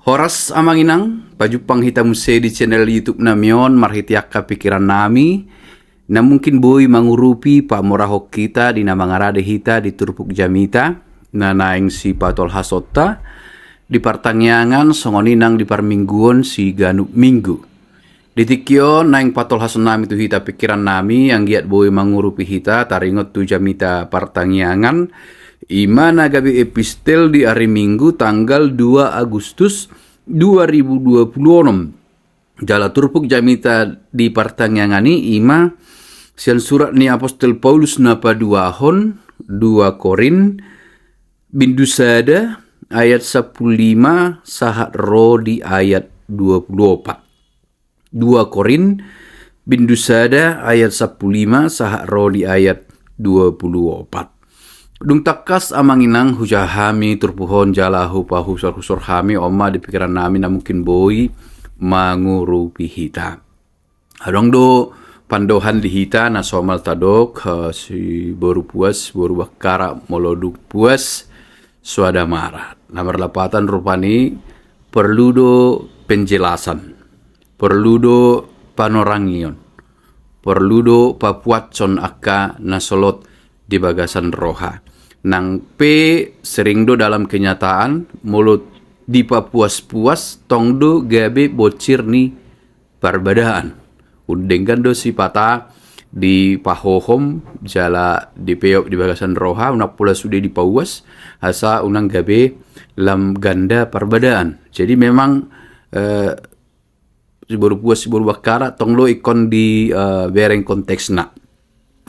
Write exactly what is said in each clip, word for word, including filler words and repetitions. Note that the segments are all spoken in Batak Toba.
Horas amang inang, pajumpang hita muse di channel YouTube nami on marhite angka pikiran nami, na mungkin boi mangurupi pamorahon hita di na mangarade hita di turpuk jamita, na naeng sipatolhasonta, di partangiangan songon i nang di parmingguon siganup minggu. Di tingki on naeng patolhason nami tu hita pikiran nami, anggiat boi mangurupi hita taringot tu jamita partangiangan, i ma na gabe epistel di ari Minggu tanggal dua Agustus dua ribu dua puluh onom. Jala turpuk jamita di partangiangan i, i ma sian surat ni apostel Paulus na paduahon, dua Korin, bindu sada, ayat sampulu lima sahat ro di ayat dua puluh opat. Dua Korin bindu sada ayat sampulu lima sahat ro di ayat dua puluh opat. Dung tangkas amang inang hujaha hami turpuk on jala hupahusorhusor hami, on ma di pikiran nami na mungkin boi mangurupi hita. Adong do pandohan di hita na somal tadok, eh, siboru Puas, boru Bakkara, molo dung puas, soada mara. Na marlapatan rupani perlu do penjelasan, perlu do panorangion, perlu do papuashon angka na solot di bagasan roha. Nang pe sering do dalam kenyataan, molo dipapuas-puas, tong do gabe bonsir ni parbadaan. Undenggan do sipata dipahohom jala dipeop di bagasan roha, unang pola sude dipauas, asa unang gabe lam ganda parbadaan. Jadi memang, eh, siboru Puas, siboru Bakkara, tong do ingkon di, eh, bereng konteksna.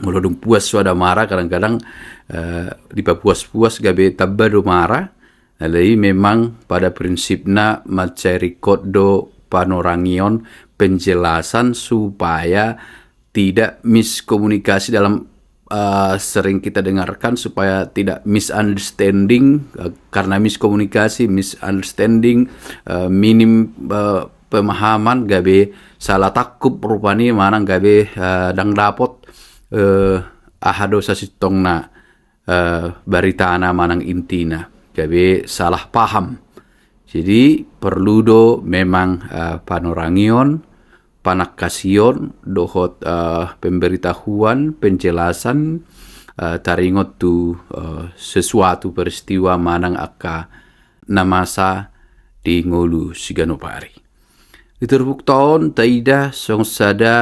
Molo dung puas soada mara, kadang-kadang, eh, dipapuas-puas gabe tamba do mara. Alai memang pada prinsipna mansai ringkot do panorangion, penjelasan supaya tidak miskomunikasi dalam, eh, sering kita dengarkan, supaya tidak misunderstanding, eh, karena miskomunikasi, misunderstanding, eh, minim, eh, pemahaman, gabe salah tangkup rupani manang gabe, eh, ndang dapot, eh, aha do sasintongna, eh, baritana manang intina, gabe salah paham. Jadi perlu do memang, eh, panorangion, panangkasion dohot, eh, pemberitahuan, penjelasan, eh, taringot tu, eh, sesuatu peristiwa manang angka na masa di ngolu siganup ari. Di turpukta on taida songon sada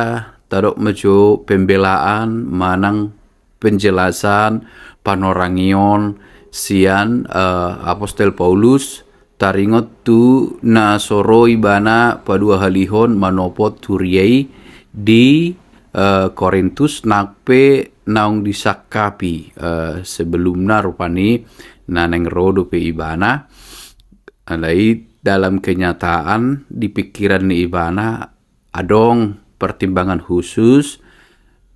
tadok ma jo pembelaan manang penjelasan, panorangion sian, eh, apostel Paulus taringot tu na so ro ibana paduahalihon manopot huria i di, eh, Korintus, nang pe naung disangkapi, eh, sebelumna rupani na naeng ro dope ibana. Alai dalam kenyataan di pikiran ni ibana adong pertimbangan khusus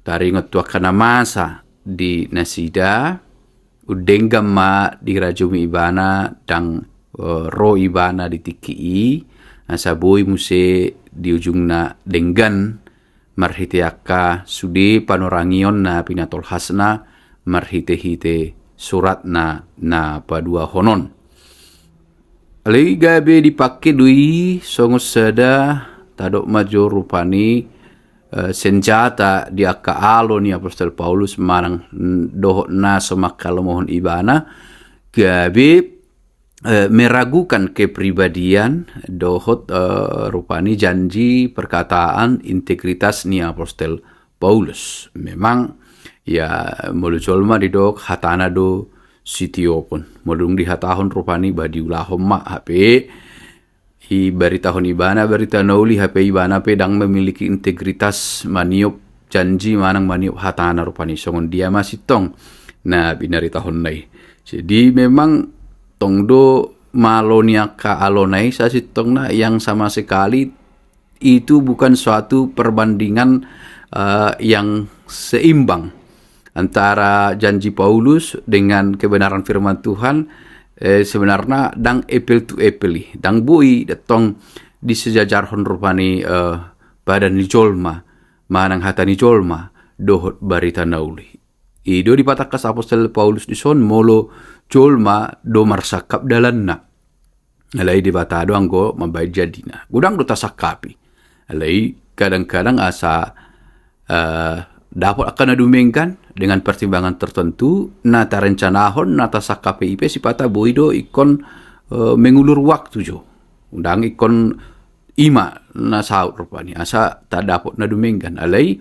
taringot tu angka na masa di nasida, undenggan ma dirajumi ibana ndang, eh, ro ibana di tingki i, asa boi muse di ujungna denggan marhite angka sude panorangion na pinatolhasna marhitehite suratna na paduahon on. Alai gabe dipake do i songon sada tadok ma jo rupani, eh, senjata di angka alo ni apostel Paulus manang, mm, dohot na so manghalomohon ibana, gabe, eh, meragukan kepribadian dohot, eh, rupani janji, perkataan, integritas ni apostel Paulus. Memang, ya, molo jolma didok hatana do sitiopon. Molo dung dihatahon rupani, ba diulahon ma, hape dibaritahon ibana barita na uli, hape ibana pe ndang memiliki integritas maniop janji manang maniop hatana rupani, songon dia ma sintong na binaritahonna i. Jadi memang tong do malo ni angka alona i sasintongna yang sama sekali itu bukan suatu perbandingan, eh, yang seimbang antara janji Paulus dengan kebenaran firman Tuhan. Eh, sebenarna ndang apple to apple i, ndang boi dohot tong disejajarhon rupani, eh, padan ni jolma manang hata ni jolma dohot barita na uli. I do dipatangkas apostel Paulus dison, molo jolma do marsangkap dalanna. Alai Debata do anggo mambaen jadina. Godang do tasangkapi. Alai kadang-kadang asa eh, dapot angka na dumenggan dengan pertimbangan tertentu, na tarencanahon, na tasangkapi i pe sipata boi do ingkon eh, mengulur waktu jo. Unang ingkon ima na saut rupani, asa tadapot na dumenggan. Alai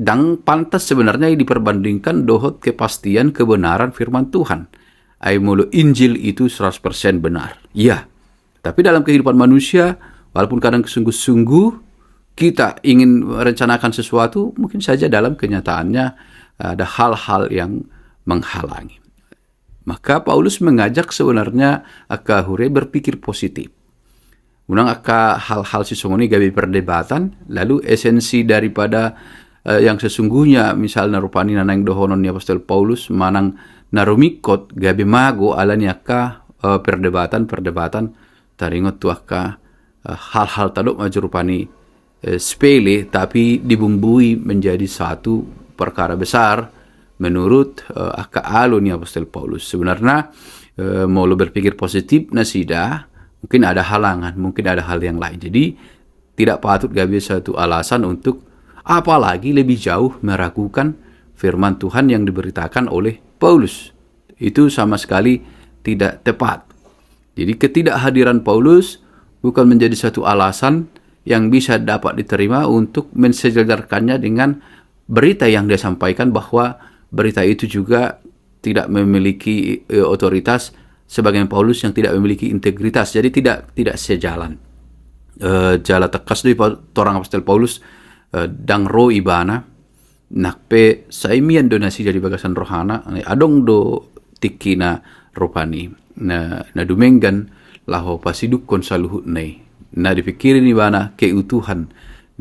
ndang pantas sebenarnya diperbandingkan dohot kepastian kebenaran firman Tuhan. Ai molo Injil itu seratus persen benar. Iya. Tapi dalam kehidupan manusia, walaupun kadang sungguh-sungguh kita ingin merencanakan sesuatu, mungkin saja dalam kenyataannya ada hal-hal yang menghalangi. Maka Paulus mengajak sebenarnya angka huria berpikir positif. Unang angka hal-hal sisongon i gabe perdebatan, lalu esensi daripada eh, yang sesungguhnya, misalna rupani na naeng dohonon ni apostel Paulus manang na rumingkot gabe mago ala ni angka eh, perdebatan-perdebatan taringot tu angka eh, hal-hal tadok ma jo rupani eh, sepele, tapi dibumbui menjadi satu perkara besar menurut eh, angka alo ni apostel Paulus. Sebenarnya eh, molo berpikir positif nasida, mungkin ada halangan, mungkin ada hal yang lain. Jadi tidak patut gabe satu alasan untuk apalagi lebih jauh meragukan firman Tuhan yang diberitakan oleh Paulus. Itu sama sekali tidak tepat. Jadi ketidakhadiran Paulus bukan menjadi satu alasan yang bisa dapat diterima untuk mensejajarkannya dengan berita yang dia sampaikan, bahwa berita itu juga tidak memiliki eh, otoritas, sebagaimana Paulus yang tidak memiliki integritas. Jadi tidak tidak sejalan. Eh, jala tekas do i pa- torang apostel Paulus eh, ndang ro ibana, nang pe sai mian do nasida di bagasan rohana, adong do tingkina rupani na, na dumenggan laho pasidukkon saluhutna i. Na dipikiri ni ibana keutuhan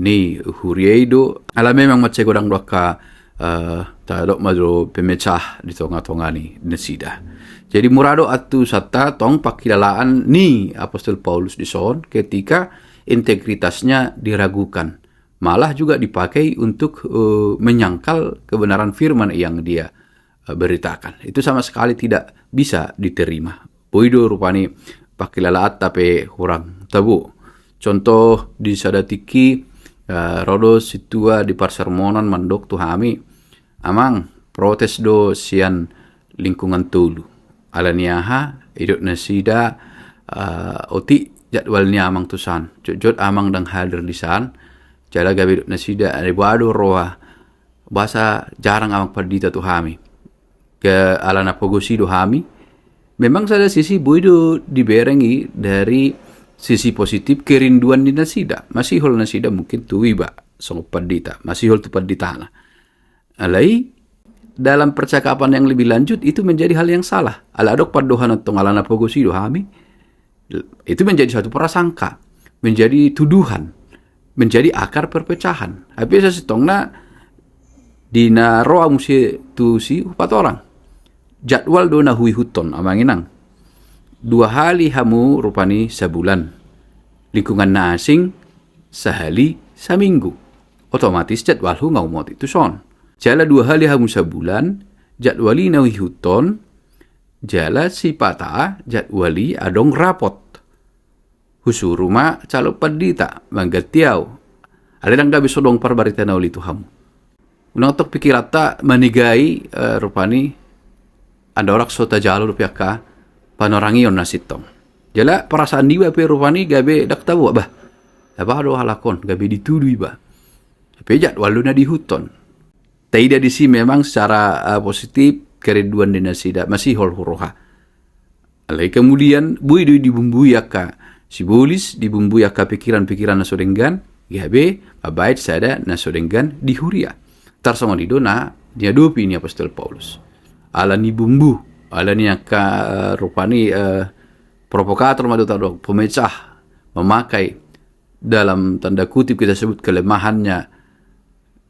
ni huria i do, ala memang mansai godang do angka eh, tadok ma jo pemecah di tonga-tonga ni nasida. Jadi mura do antusanta tong pangkilalaan ni apostel Paulus dison ketika integritasnya diragukan, malah juga dipakai untuk eh, menyangkal kebenaran firman yang dia eh, beritakan. Itu sama sekali tidak bisa diterima. Boi do rupani pangkilalaanta pe hurang tabo. Contoh di sada tingki eh, ro do sintua di parsermonan mandok tu hami, "Amang, protes do sian lingkungan tolu. Ala ni aha?" Idok nasida eh, "Otik jadwal ni amang tu san. Jotjot amang ndang hadir di san." Jala gabe idok nasida, "Ai boha do roha, boasa jarang amang pandita tu hami?" Ke ala na pogos i do hami. Memang sada sisi boi do dibereng i dari sisi positif kerinduan ni nasida. Masihol nasida mungkin tu iba songon pandita, masihol tu panditana. Alai dalam percakapan yang lebih lanjut itu menjadi hal yang salah. Ala adong pandohan antong ala na pogos i do hami, itu menjadi satu prasangka, menjadi tuduhan, menjadi akar perpecahan. Hape sasintongna di na ro hamu si tu si hupatorang, jadwal do na huihuthon amang inang. Dua hali hamu rupani sabulan, lingkungan na asing sahali saminggu. Otomatis jadwalhu nga ummotik tu son. Jala dua hali hamu sabulan, jadwal i na huihuthon, jala sipata jadwal i adong rapot. Husuru ma calon pandita mangganti au. Alai ndang gabe so adong parbarita na uli tu hamu. Unang tong pikiranta manegai eh, rupani andorang so tajalo dope angka panorangion na sintong. Jala perasaan niba pe rupani gabe ndang tabo, bah, bah do halak on, gabe ditudu iba. Hape jadwal do na diihuthon. Taida disi memang secara eh, positif kerinduan ni nasida masihol huroha. Alai kemudian boi do i dibumbui angka sibolis, dibumbui angka pikiran-pikiran na so denggan, gabe mambaen sada na so denggan di huria. Tarsongon i do na niadopi ni apostel Paulus. Ala ni bumbu, ala ni angka eh, rupani eh, provokator ma do tadok, pemecah, memakai dalam tanda kutip kita sebut kelemahannya,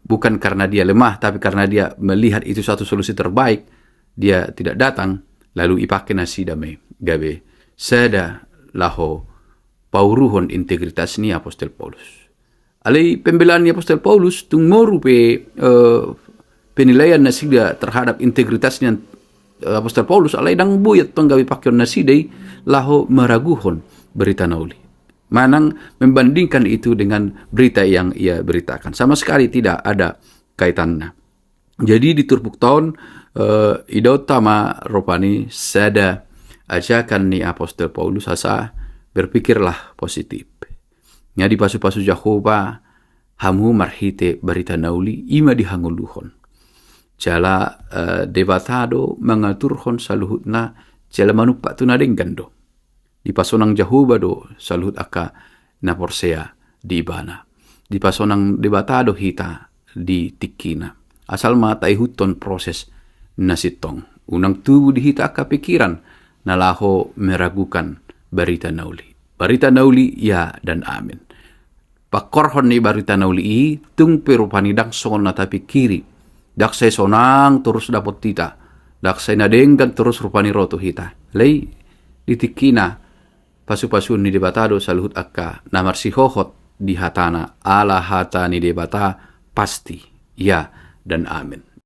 bukan karena dia lemah, tapi karena dia melihat itu satu solusi terbaik, dia tidak datang, lalu ipake nasida ma i gabe sada laho pauruhon integritas ni apostel Paulus. Alai pembelaan ni apostel Paulus tung moru pe eh, penilaian nasida terhadap integritas ni an- Apostel Paulus, alai ndang boi tong gabe pakeon nasida i laho maraguhon berita na uli, manang membandingkan itu dengan berita yang ia beritakan. Sama sekali tidak ada kaitannya. Jadi di turpukta on, eh, idaonta ma rupani sada ajakan ni Apostel Paulus asa berpikirlah positif. Nga dipasupasu Jahowa hamu marhite barita na uli, i ma dihangoluhon. Jala, eh, Debata do mangaturhon saluhutna, jala manumpak tu na denggan do. Dipasonang Jahowa do saluhut angka na porsea di Ibana. Dipasonang Debata do hita di tingkina. Asal ma taihuthon proses na sintong. Unang tubu di hita angka pikiran na laho meragukan barita na uli. Barita na uli, ya dan amin. Pangkorhon ni barita na uli i, tung pe rupani ndang songon na tapikiri. Ndang sai sonang torus dapot hita. Ndang sai na denggan torus rupani ro tu hita. Alai di tingkina, pasupasuon ni Debata do saluhut angka na marsihohot di hatana, ala hata ni Debata pasti, ya dan amin.